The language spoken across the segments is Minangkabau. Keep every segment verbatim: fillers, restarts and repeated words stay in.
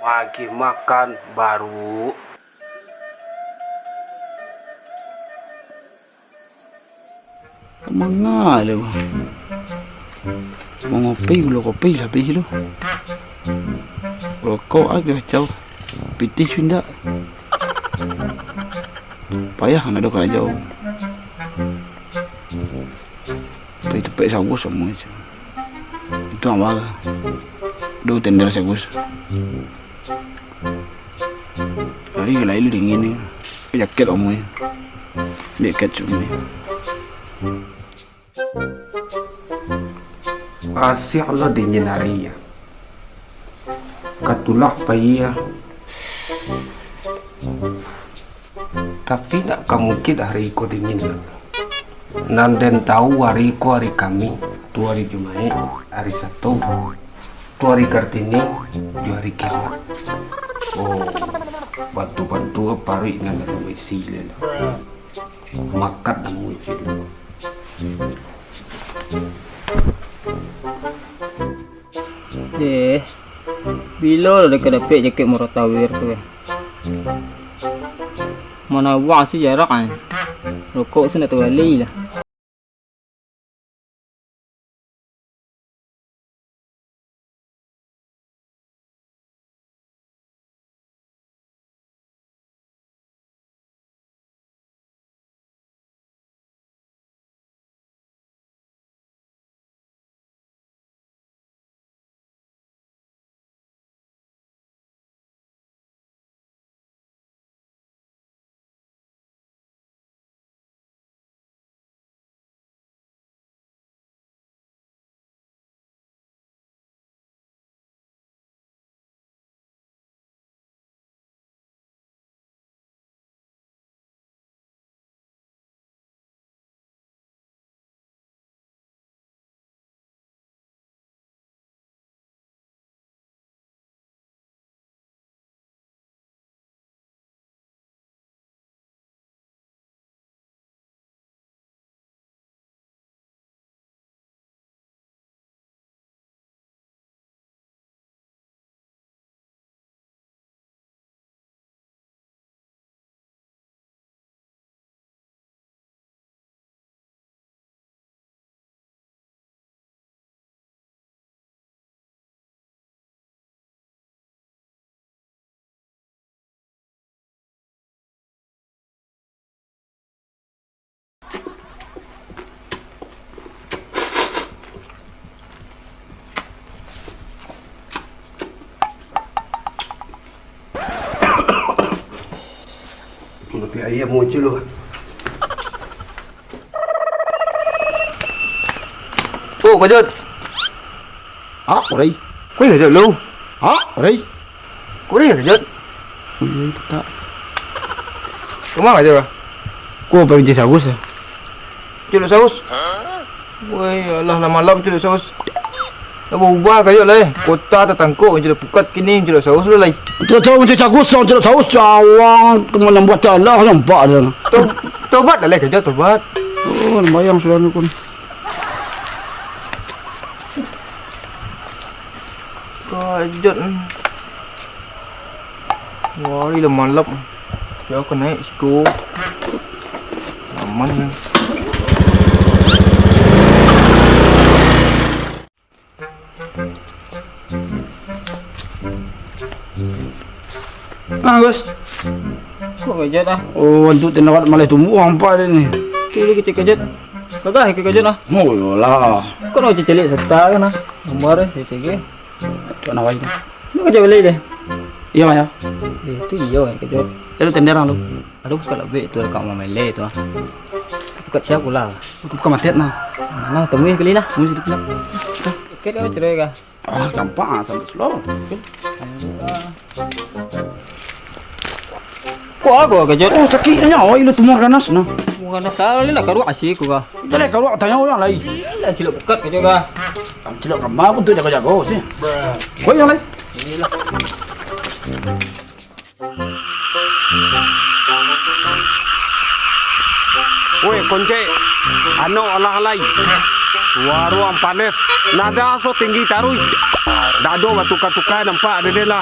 Lagi makan baru. Manga lu. Mangopi, gulo kopi habih lu. Rokok aja kacau. Pitih indak. Payah nak ado karajo. Tapi tepek sagus samo aja. Itu awal. Duh, tender sagus. Hari lai lu dingin ni. Jaket omoy. Jaket sumai. Pasiak lo dingin hari ya. Katulah pai ya. Tapi nak ka mungkin hari ko dingin lo. Nan den tahu hari ko hari Kamih, tu hari Jumaik, hari Sabtu, tu hari Kartini, jo hari Kiamat. Oh, bantu-bantu paruik nan ado isi lo. Makat namuah cik dulu. Eh, bilo lah deka dapek jakek murah tawir tu, eh? Mana uang sih jarak, eh? Rokok sih nak tabali lah. Tapi ayam muncul tu. Oh, Kajut. Ah, Rai. Kuih Kajut lu. Ah, Rai. Kuih Kajut. Kuih pekak. Kama Kajut? Ko pai mancari sagus, ah. Culuk saus. Woi, alah, lah malam culuk saus. Lah baubah Kajut lai. Kota tatangkok culuk pukat, kini culuk saus lo lai. Culuk saus, culuk saus, culuk saus, cawang, kama nambuah talah nampak tu. To-, tobat lah lai Kajut, tobat. Oh, nambayang sudah ni pun. Kajut. Wah, ila malap. Yo, ka naik siko. Aman ni. Ah, Gus. Ko Kajut ah? Oh, antu tinawat maleh tumbuah ampa dia ni. Tu lagi cek Kajut. Gagah ke Kajut ah? Oh, yolah. Ko nak cek celiak serta kan ah? Gambar eh, cek cek. Tu nak wai tu. Ni Kajut balik deh. Iya, Maya. Eh, tu iya Kajut. Lalu tender lu. Aduh, kalau baik tu dekat mamele tu ah. Dekat siapa lah? Bukan matet nah. Nah, temui kali lah. Temui sedikit lah. Oke, dah cerai kah? Ah, gampang ah, sampai slow. Ko apo Kajut? Oh, sakik nyo, oi, lu tumor ganas nah. Tumor ganas, ah, lu nak karuak asi ko kah? Jaleh karuak, tanyo urang lai. Lah cilok pekat Kajut kah? Cilok kama pun tu jago-jago sih. Koi yang lai. Woi, koncek, anok alah alai. Suaro ang panes, nada so tinggi taruih. Dak ado batuka-tuka nampak dek den lah.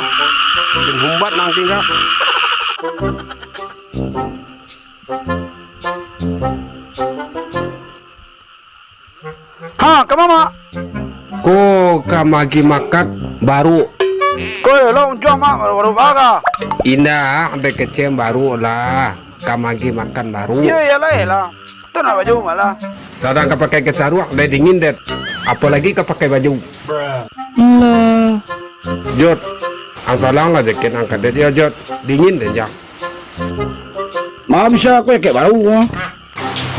Den humbat nan tingga. Ha, kama, Mak? Ko ka magi makan baruak. Ko yo lo unjuang, Mak, baruak-baruak baga. Indak, dek kecek baruak lah. Ka magi makan baruak. Iyo, iyolah, iyolah. Tu nak baju malah. Sadang ka pakai kasaruak, lai dingin, Det. Apolai ka pakai baju. Lah. Jot, ang salang lah jaket ang ka, Det, yo, Jot. Dingin, Den, Jang. Ma bisa aku jaket baru, ah.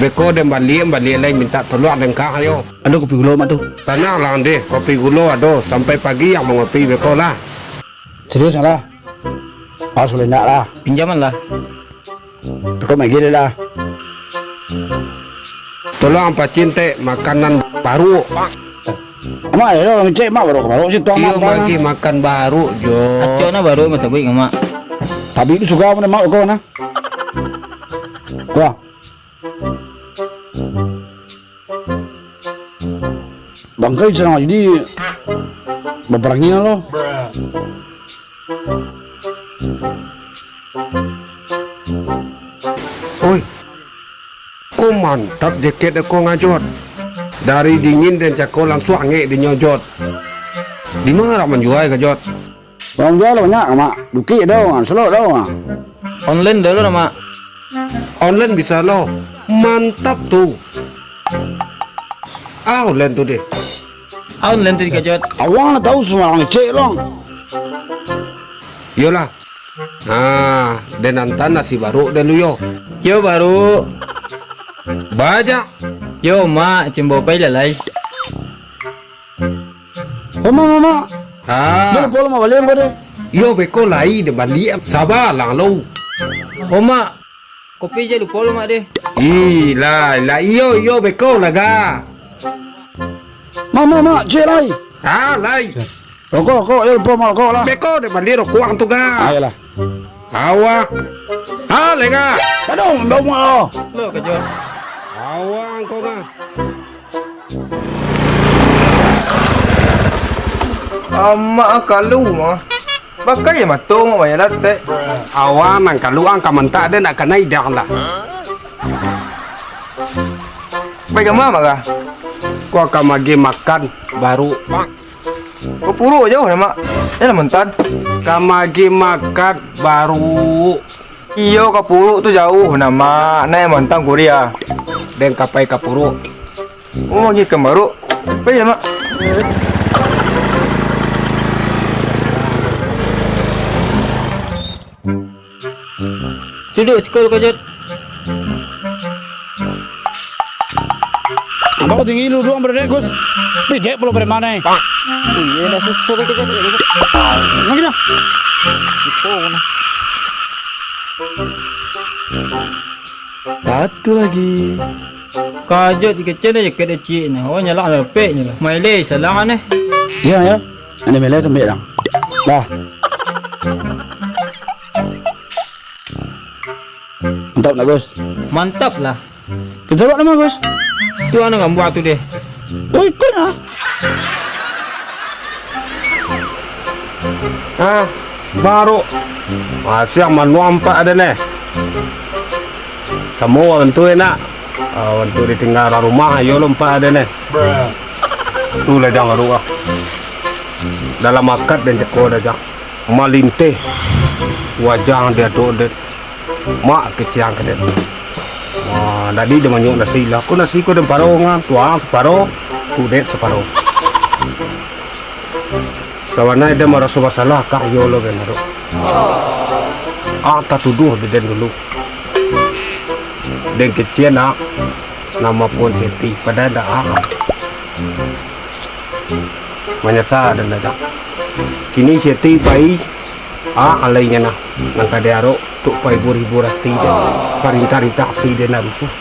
Beko den baliak, baliak lai mintak tolong den ka, ayo. Ado kopi gulo, Mak, tu? Tanang lah, Deh, kopi gulo ado, sampai pagi ang mangopi beko lah. Serius lah? Awas kalau indak lah. Pinjaman lah. Beko magih lah. Tolong ang pacin, Tek, makanan baruak. Amak ado urang ngecek, Mak, baruak ka baruak situ, Amak. Iyo, magi makan baruak, Jo. Acok nah baruak masabuik, Mak. Tapi itu suka amun Mak beko nah. Wah. Bangkai sarang jadi baparangi lo. Oi, ko mantap jaket ko, Jot. Dari dingin den cako langsuang angek dinyo, Jot. Di ma lah manjua ko, Jot? Urang jua lah banyak, Mak. Dukik ado, Mak. Selok ado, Mak. Online dulu lah, Mak. Online bisa lo. Mantap tu. Ah, online tu, Deh. Ah, online tu dikajut. Awang lah tahu semua urang cek lo. Iyolah. Nah, den antan nasi baruak dulu yo. Yo, baruak. Banyak. Yo, Mak, cimbo pai lalai. Oma, Oma. Ah. Jan lupo lo mambali angko deh. Yo, beko lai den bali, saba lang lo. Oma, kopi jan lupo lo, Mak, deh. Ih, lah, lah, iyo, iyo, beko lah ga. Mak, Mak, Mak, cek lai. Ah, lai. Rokok, rokok, yo lupo, Mak, rokok lah. Beko den bali rokok ang tu ga. Ayolah. Awak. Ha, lengah. Aduh, bau muak lo. Lo, kejut. Awak angko mah. Amak kalu mah. Pakai mato mah bayar latek. Awak nang kalu ang ka mantak deh nak kanai dah lah. Pai ka ma, Mak, kah? Ko ka magi makan baru. Ka puruak jauah, Mak. Yo lah, Montan. Ka magi makan baru. Iyo, ka puruak tu jauah, Mak. Naiak Montan kuria. Den ka pai ka puruak. Oh, magi ka baru. Pai yo, Mak. Duduak siko lu, Kajut. Abang tinggi lu doang berdek, Gus. Bejek pulo preman ai. Ui, enak susu tu, Kajut. Lagi dah. Itu nah. Satu lagi. Kajut dikecek dah jaket ciek nah. Oh, nyalak dah dapek nyo lah. Maileh, salah aneh. Iya, ya. Ane mele tu ambiak dang. Dah. Mantap nak, Gus? Mantap lah. Kejawab nama, Gus? Tu anak gambuak tu deh. Oh, ikut ah. Ah, baru. Masih manuang ampak ada neh. Samo wan tu enak. Ah, wan tu ditinggal urang rumah, ayo lo ampak ada neh. Tu lah jang baru ah. Dalam akad den cako dah jang. Malinteh wajah di adok den. Mak kecek ang ka den. Wah, tadi den manyuak nasi lah. Ko nasi ko den paro nga, tuang saparo, kudet saparo. Sabananyo den maraso basalah ka iyo lo den adok. Ang tatuduah di den dulu. Den kecek ang, namo pun Seti, padahal ndak ang. Manyasa den dah. Kini Seti pai, ah, alainya nah, nan ka diarok, tuk paibur-hibur ati den, parintah-rintah ati den nan rusuh.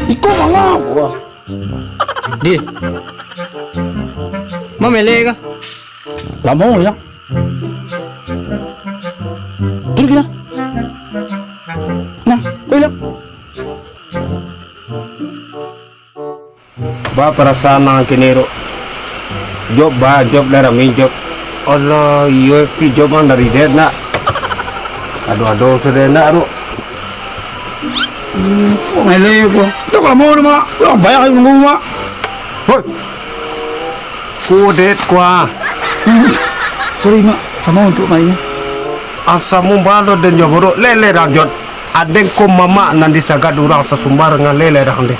Ih, Di. Mau melek kah? Lamo, ya. Duduak lah. Nah, kau hilang. Ba parasaan ang kini, Ruk? Job ba, job lah rami, job. Alah, iyo, pi job ang dari dek nak. Aduh, aduh, sudah nak, Ruk. Hmm, kok ngelek ko? Tu kalau mau mak, urang banyak nunggu mak. Hoi. Kudet kua. Sorry mak, samo untuak mainyo. Asa mumbalo den jo buruk lele rang jot. Adeng ko mamak nan disagat urang sasumbar ngan lele rang deh.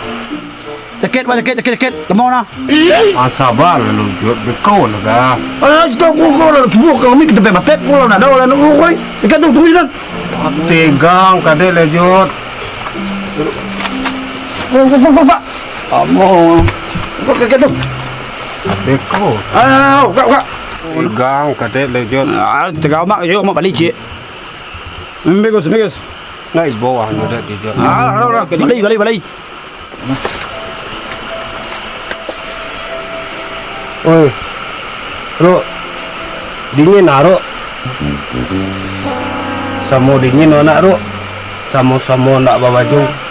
Cakit, Pak, cakit, cakit, cakit. Lemah nah. Asa ba lalu jot beko lah dah. Alah, kita ko ko lah tubuh kami kita pe matet ko lah nak ada lah nak urang. Ikan tu tunggu dan. Tegang kadek le jot. Pak, Pak, Pak, Pak. Amo. Kok kakek tu? Beko. Ah, kak, kak. Tegang kadek le jot. Ah, tegang mak, yo mak balik cik. Bagus, bagus. Nak ibo ah, ada di jot. Ah, lah, lah, lah. Balik, balik, balik. Oi, Ruk, dingin ah, Ruk. Samo dingin, anak, Ruk. Samo-samo ndak babaju.